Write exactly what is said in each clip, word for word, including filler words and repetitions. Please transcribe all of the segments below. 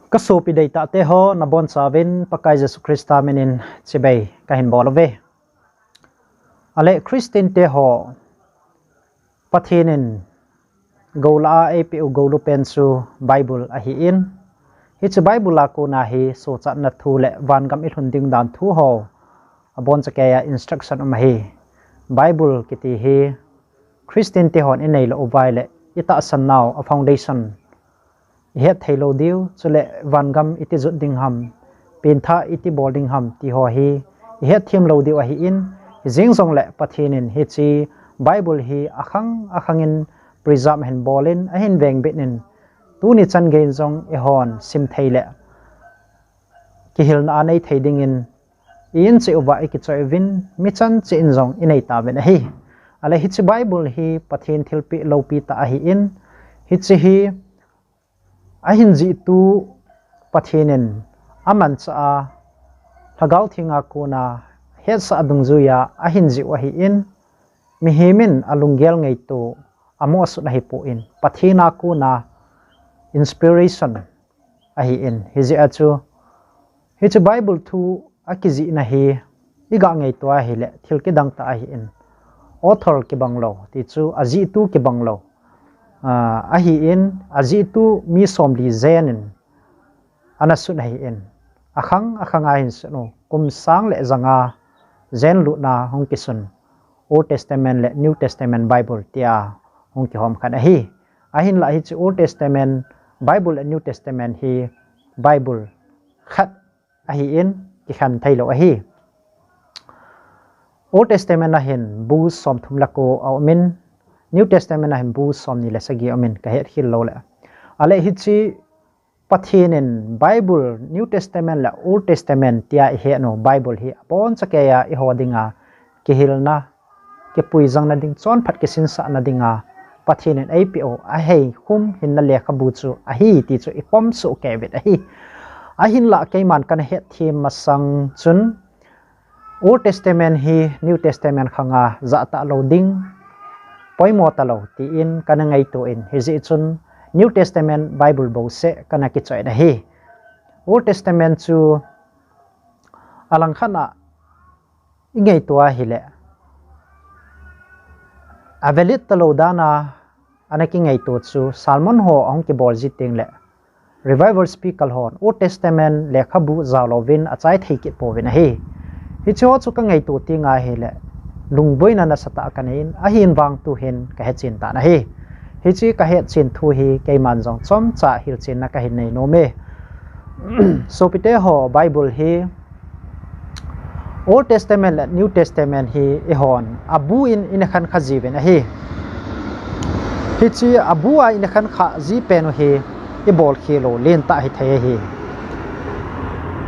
Ka sopi deitah te ho, nabonchauvin Pakai Jesu Christa minin chibai kahin bol uve. Ale Christian te ho, Pathen in gou lah a eipeh u goulu pen chu Bible ahin, hiche Bible a kona hi sochatna thu le vangam ilhun ding dan thu ho abonchakeiya instruction um ahi. Bible kiti hi Christian te hon inei lou uva ahile itahsan nau a foundation ihet thei lou diu, chule vangam iti jot ding ham, pengthah iti bol ding ham ti ho hi ihet them lou diu ahin, hijeng jongle Pathen in hiche Bible hi akhang akhang in preserve ahin bol in, ahin vengbit in, tuni chan geiyin jong eihon sim thei le kihilna anei thei dingin, i-in cheh uva ikichoi uvin, mi chan cheh in jong inei tauvin ahi. Ale hiche Bible hi Pathen thilpeh loupi tah ahin, hiche hi ahin jihtu Pathen in amanchah a, Lhagao Theng a kona hetsah dungjuiya ahin jih u ahin, mihem in alunggel ngaito amoh asut ahipon, Pathen a kona inspiration ahin, hijeh a chu hiche Bible thu akijihna hi iga ngaito ahile thil kidang tah ahin, author kibang lou, ti chu ajihtu kibang lou, ah, ahin, ajihtu mi somli jen in ana sun ahin, akhang akhang a hin sun u, kum sang le janga jen lutna hung kisun Old Testament le New Testament Bible tia hung kihom khan ahi. Ahinlah hiche Old Testament Bible le New Testament hi Bible khat ahin, kikhen thei lou ahi. Old Testament a hin bu somthum le ko aumin, New Testament a hin bu somni le sagi aumin, kahet khel lou le. Ale hiche Pathen in Bible, New Testament le Old Testament tia ihet u Bible hi abonchakeiya eiho dinga kihilna, kipuijangna ding, chonphat kisinsahna dinga Pathen in eipeh u aheikhum hinna lekhabu chu ahi ti chu ipom soh kei uvin ahi. Ahinlah keiman kana hetthem masang chun, Old Testament hi New Testament khanga jahtah lou ding, poimo talou tin kana ngaito in, hijeh chun New Testament Bible bouseh kana kichoi in ahi. Old Testament chu alangkhat a ingaito ahile, avalid talou dan a ana kingaito chu sermon ho ahung kibol ji tengle, revival speaker hon Old Testament lekhabu jao louvin achai thei kit pouvin ahi. Hiche ho chu kangaito teng ahile, lungboina nasatah kanei in, ahin vang tuhin kahechen tan ahi. Hiche kahetchen thu hi keiman jong chomcha hilchenna kahin nei nom e. Sopite ho, Bible hi Old Testament le New Testament hi eihon abu in ina khen kha jiuvin ahi. Hiche abu a ina khen kha ji pen u hi ibolkhel u lentah hithei ahi.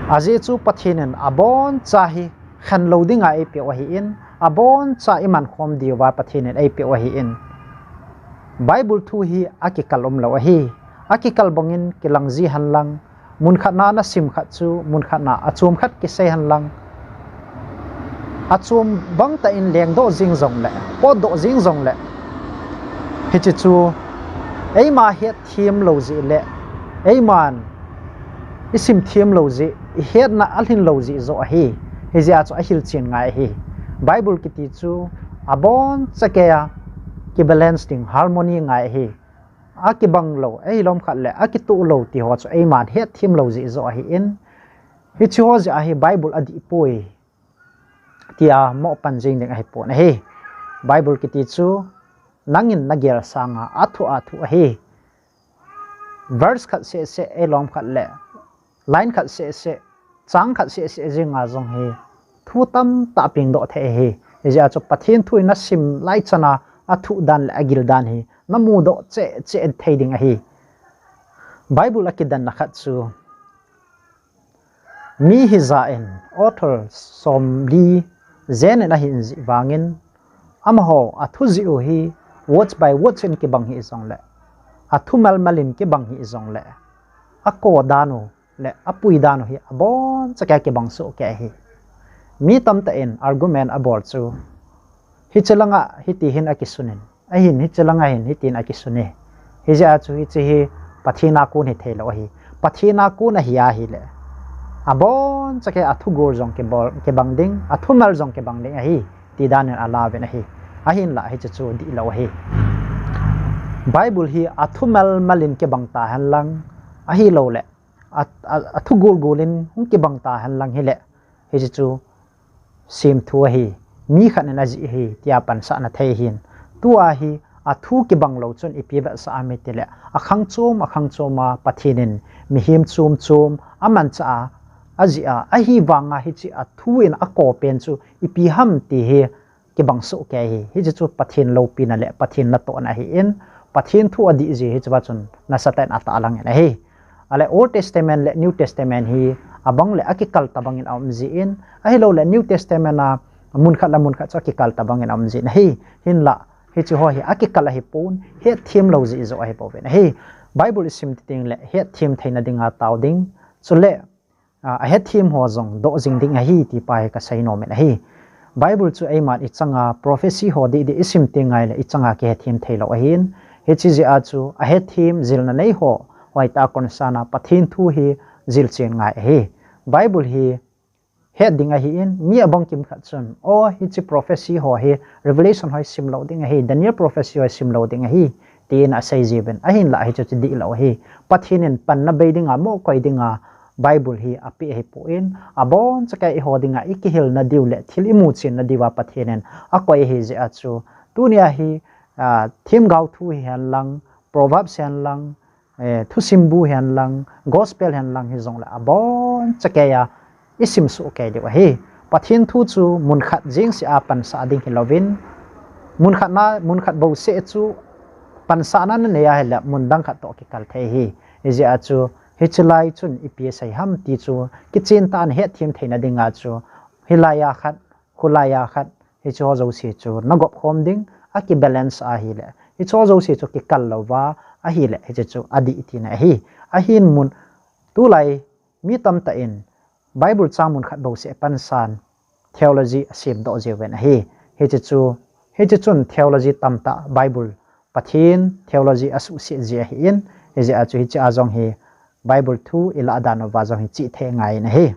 Ajeh chu Pathen in aboncha hi khen lou dinga eipeh u ahin, aboncha iman khom diuva Pathen in eipeh u ahin, Bible thu hi akikal umlou ahi. Akikal bangin kilang ji henlang, munkhat na nasim khat chu munkhat na achom khat kisei henlang, achom bangtah in lengdoh jing jongle, potdoh jing jongle, hiche chu eima hetthem lou jeh le eiman isim them lou jeh, ihetna alhin lou jeh joh ahi. Hijeh a chu ahilchen ngai ahi. Bible kiti chu abonchakeiya kibalance ding, harmony ngai ahi. Akibang lou, ahilom khat le akitoh lou ti ho chu eiman hetthem lou jeh joh ahin, hiche ho jeh a hi Bible adih poi tia mopan jing ding ahipon ahi. Bible kiti chu nangin nagel sanga athu athu ahi. Verse khat seh seh, ahilom khat le line khat seh seh, chang khat seh seh jenga jong hi thu tamtah pengdoh thei ahi. Hijeh a chu Pathen thu hi nasim lai chana athu dan le agil dan hi namudoh cheh cheh thei ding ahi. Bible akidanna khat chu mi hija in author somli jen in ahin jih vangin, amaho athu jih u hi words by words in kibang hih jongle, athu melmel in kibang hih jongle, ako dan u le apui dan u hi abonchakeiya kibang soh kei ahi. Mi tamtah in argument abol chu, hiche langa hiti hin akisun in, ahin hiche langa hin hitin akisun e. Hijeh a chu hiche hi Pathen a kon hithei lou ahi. Pathen a kon ahi ahile, abonchauva a thugol jong kibol, kibang ding, a thumal jong kibang ding ahi, ti dan in alauvin ahi. Ahinla hiche chu dihlou ahi. Bible hi a thumal mal in kibang tahen lang, ahilouleh a, a, a thugol gol in hung kibang tahen lang hile, hiche chu semthu ahi, mi khat in ajih ahi, tia pansahna thei ahin. Tua hi a thu kibang lou chun ipi vetsah ham itile, akhang chom, akhang chom a Pathen in mihem chom chom amanchah a, ajih a, ahivanga hiche a thu in akou pen chu ipi ham ti hi kibang soh kei ahi. Hiche chu Pathen loupina le Pathen natohna ahin, Pathen thu adih jeh hiche va chun nasatah in atahlang in ahi. Ahile Old Testament le New Testament hi abang le akikal tobang in aum jin, ahilouleh New Testament a mun khat le mun khat chu akikal tobang in aum jin ahi. Hinla hiche ho hi akikal ahipon, hetthem lou jeh joh ahipouvin ahi. Bible isim titeng le hetthem theina dinga tao ding, chule a, ahetthem ho jong doh jing ding ahi ti pa hi kasei nom in ahi. Bible chu eiman ichanga prophecy ho didi isim teng ngai le ichanga kihetthem theilou ahin. Hiche jeh a chu ahetthem jilna nei ho, hoitah a concern a Pathen thu hi jilchen ngai ahi. Bible hi het ding ahin, mi abang kimkhat chun, o, hiche prophecy ho hi, Revelation ho hi simlou ding ahi, Daniel prophecy ho hi simlou ding ahi, tin asei jiuvin, ahinla hiche chu dihlou ahi. Pathen in panna bei dinga, mohkoi dinga Bible hi apeh ahipon, abonchauva eiho dinga ikihilna diu le thil imuchenna diuva Pathen in akoi ahi jeh a chu, tunia hi, a, themgao thu hihen lang, Proverbs hihen lang, eh, thusimbu hihen lang, gospel hihen lang hijongle abonchauva isim soh kei diu ahi. Pathen thu chu mun khat jeng seh a pansah ding hilouvin, mun khat na, mun khat bouseh chu pansahna nanei ahile mun dang khat toh kikal thei ahi. Hijeh a chu hiche lai chun ipi asei ham ti chu kichen tah in hetthem theina dinga chu, hilai a khat, khulai a khat, hiche ho jouse chu nagop khom ding, akibalance ahile, hiche ho jouse chu kikal louva ahile, hiche chu adih tina ahi. Ahin mun, tulai mi tamtah in Bible chang mun khat bouseh pansan theology asemdoh jiuvin ahi. Hiche chu, hiche chun theology tamtah Bible, Pathen theology asuhset ji ahin, hijeh a chu hiche a jong hi Bible thu ilah dan uva jong hi chihthei ngai in ahi.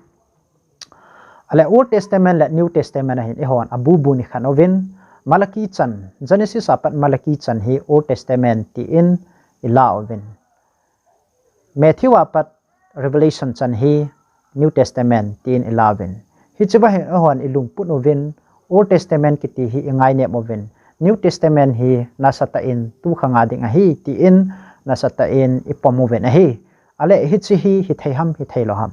Ahile Old Testament le New Testament ahin eihon abubun ikhen uvin, Malachi chan, Genesis a pat Malachi chan hi Old Testament tin ilah uvin, Matthew a pat Revelation chan hi New Testament tin ilah uvin. Hiche va hin eihon ilungput uvin, Old Testament kiti hi ingainem uvin, New Testament hi nasatah in tukhang a ding ahi tin nasatah in ipom uvin ahi. Ahile hiche hi hithei ham, hitheilou ham?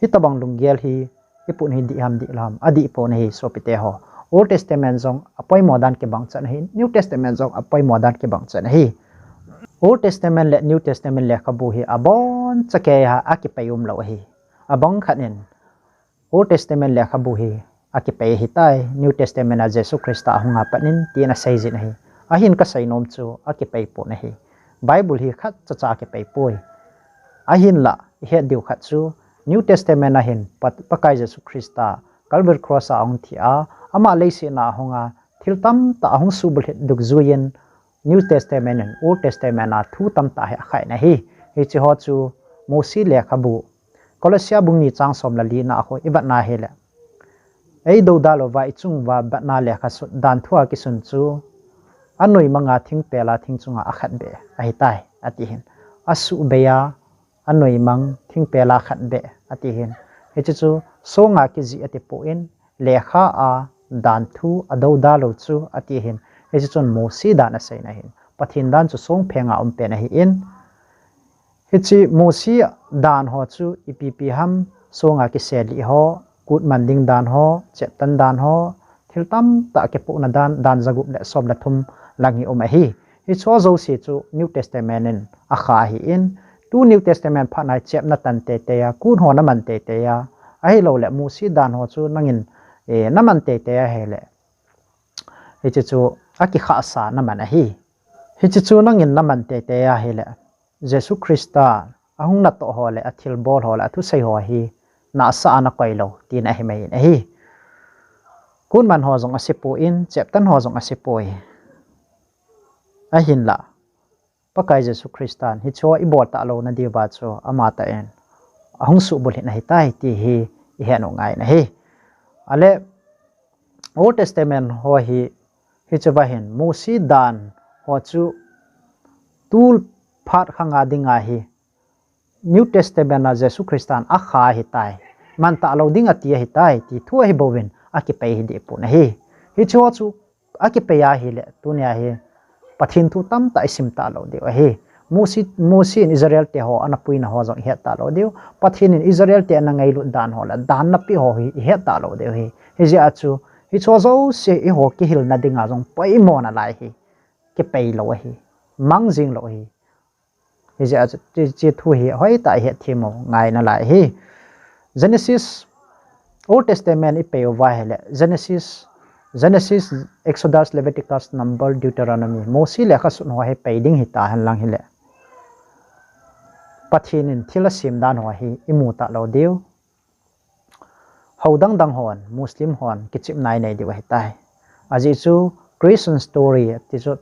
Hitobang lunggel hi iput hi dih ham, dihlou ham? Adihpon ahi sopite ho. Old Testament jong apoimo dan kibang chan ahi, New Testament jong apoimo dan kibang chan ahi. Old Testament le New Testament lekhabu hi abonchauva akipei umlou ahi. Abang khat in Old Testament lekhabu hi akipei ahitai, New Testament a Jesu Christa ahunga pat in tin asei jin ahi. Ahin kasei nom chu akipei pon ahi. Bible hi khatcha cha akipei poi. Ahinla ihet diu khat chu New Testament a hin Pat-, Pakai Jesu Christa Calvary Cross a ahung thi a, ama leiset a ahunga thil tamtah ahung subulhit dungjuiyin New Testament in Old Testament a thu tamtah hi akhai in ahi. Hiche ho chu Mosi lekhabu, Colossia bung ni chang som le li na a khu ivet na ahile, eidoudal uva ichung uva vetna lekha sut dan thu a kisun chu, anoimang a thingpel a thing chunga akhat beh ahitai, ati hin. Asuh bei a, anoimang thingpel a khat beh ati hin. Hiche chu songa kijih ati pon, lekha a dan thu adoudal u chu ati hin. Hiche chun Mosi dan aseina ahin. Pathen dan chu songpheng a um pen ahin. Hiche Mosi dan ho chu ipi ipi ham, songa kisel lih ho, kut man ding dan ho, cheptan dan ho, thil tamtah kipohna dan, dan jagup le som le thum lang hi um ahi. Hiche ho jouse chu New Testament in akha ahin, tu New Testament phat na hi chepna tan teitei a, kut ho naman teitei a, ahilouleh Mosi dan ho chu nangin, eh, naman teitei a ahile, hiche chu akikhahsa naman ahi. Hiche chu nangin naman teitei a ahile, Jesu Christa ahung natoh ho le athilbol ho le athusei ho hi nahsah a nakoi lou tina ahi mai in ahi. Kut man ho jong ase pon, cheptan ho jong ase poi. Ahinla Pakai Jesu Christan hicheho ibol talou nadiuva chu amatah in ahung suhbulhit ahitai ti hi ihet u ngai ahi. Ale Old Testament ho hi, hicheva hin Mosi dan ho chu tulphat khanga dinga hi New Testament a Jesu Christan akha ahitai, mantalou ding ati ahitai ti thu ahibouvin akipei hi dehpon ahi. Hicheho chu akipei ahile tunia hi Pathen thu tamtah isim talou diu ahi. Mosi, Mosi in Israel te ho ana puina ho jong ihet talou diu. Pathen in Israel te ana ngailut dan ho le dan napeh ho hi ihet talou diu ahi. Hijeh a chu hicheho jouse eiho kihilna dinga jong poimo nalai ahi. Kipei lou ahi. Mang jing lou ahi. Hijeh a chu hiche thu hi hoitah a ihet them u ngai nalai ahi. Genesis, Old Testament ipei uva ahile Genesis, Genesis, Exodus, Leviticus, Number, Deuteronomy, Mosi lekhasun ho hi pei ding hitahen lang hile Pathen in thil asem dan ho hi imu talou diu. Hou dang dang hon, Muslim hon kichepna inei diu ahitai. Ajeh chu creation story ti chu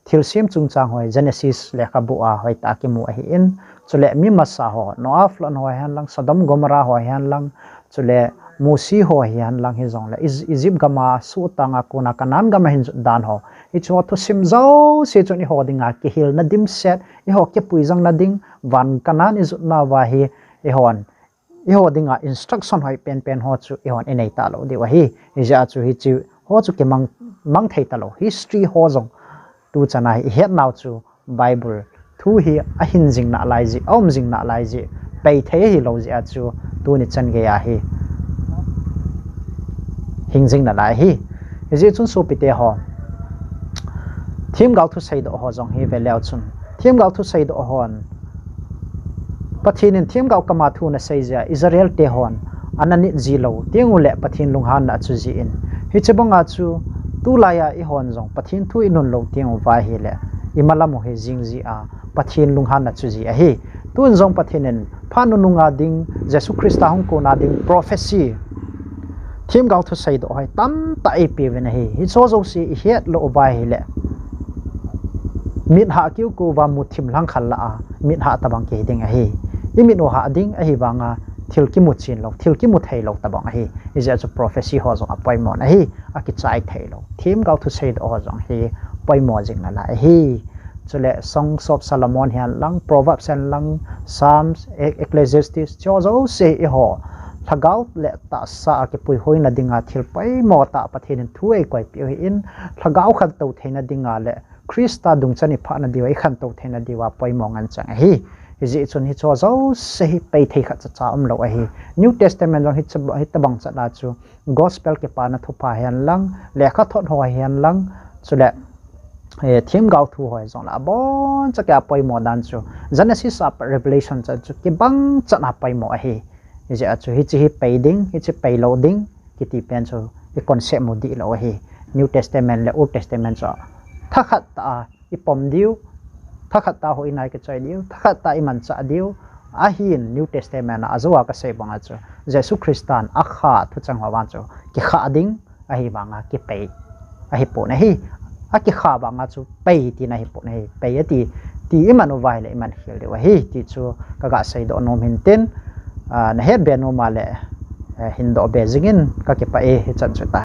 thilsem chungchang ho hi Genesis lekhabu a hoitah a kimu ahin, chule mi masa ho, Noah flood ho hihen lang, Sodom Gomorrah ho hihen lang, chule Mosi ho hihen lang hijongle Eg-, Egypt gam a suhtang a kona Canaan gam a ahin jot dan ho, hicheho thusim jouse chun eiho dinga kihilna dimset, eiho kipuijangna ding, van Canaan ijotnauva hi eihon eiho dinga instruction hoi penpen ho chu eihon inei talou diu ahi. Hijeh a chu hicheho chu kimang, mang thei talou. History ho jong tuchan a hi ihetnau chu Bible thu hi ahin jing nalai jeh, aum jing nalai jeh, pei thei ahilou jeh a chu tuni chan geiya hi hing jing nalai ahi. Hijeh chun sopite ho, themgao thuseidoh ho jong hi veleu chun, themgao thuseidoh hon Pathen in themgao kama thu anasei jeh a Israel te hon ana nit jilou tengule Pathen lunghanna achu jin, hiche banga chu tulaiya eihon jong Pathen thu inunlou tenguva ahile imalam u hi jing jeh a Pathen lunghanna chu ji ahi. Tun jong Pathen in phat nununga ding, Jesu Christa hung kona ding prophecy, themgao thuseidoh hoi tamtah eipeuvin ahi. Hicheho jouse ihetlou uva ahile mit hah kiukiu uva muthim lhangkhal lah a mit hah tobang kihi ding ahi. Imit u hah ding ahivanga thil kimu chenlou, thil kimu theilou tobang ahi. Hijeh a chu prophecy ho jong apoimon ahi, akichai theilou. Themgao thuseidoh ho jong hi poimo jing nalai ahi. Chule Songs of Solomon hihen lang, Proverbs hihen lang, Psalms, E-, Ecclesiastes, hicheho jouse eiho lhagao le tahsa a kipuihoina dinga thil poimo tah Pathen in thu eikoipeh u ahin, lhagao khantou theina dinga le Christa dungchan iphahna diuva ikhantou theina diuva poimo ngen cheng ahi. Hijeh chun hicheho jouse hi pei thei khatcha cha umlou ahi. New Testament jong hiche, hitobang chan a chu Gospel kipana thupha hihen lang, lekhathot ho hihen lang, chule themgao thu ho hijongle abonchan a poimo dan chu Genesis a pat Revelation chan chu kibang chan a poimo ahi. Hijeh a chu hiche hi pei ding, hiche peilou ding kiti pen chu i concept mu dihlou ahi. New Testament le Old Testament chu thakhat tah a ipom diu, thakhat tah a houin a ikichoi diu, thakhat tah a imanchah diu. Ahin New Testament a ajou a kasei banga chu Jesu Christan akha thucheng ho vang chu kikhah ding ahivanga kipei ahipon ahi. Akikha vanga chu pei tina ahipon ahi. Pei ati, ti iman uva ahile iman khel diu ahi ti chu kaga seidoh nom hin tin, nahetbe nom a le hindoh be jingin kakipah e, hichan chu ta.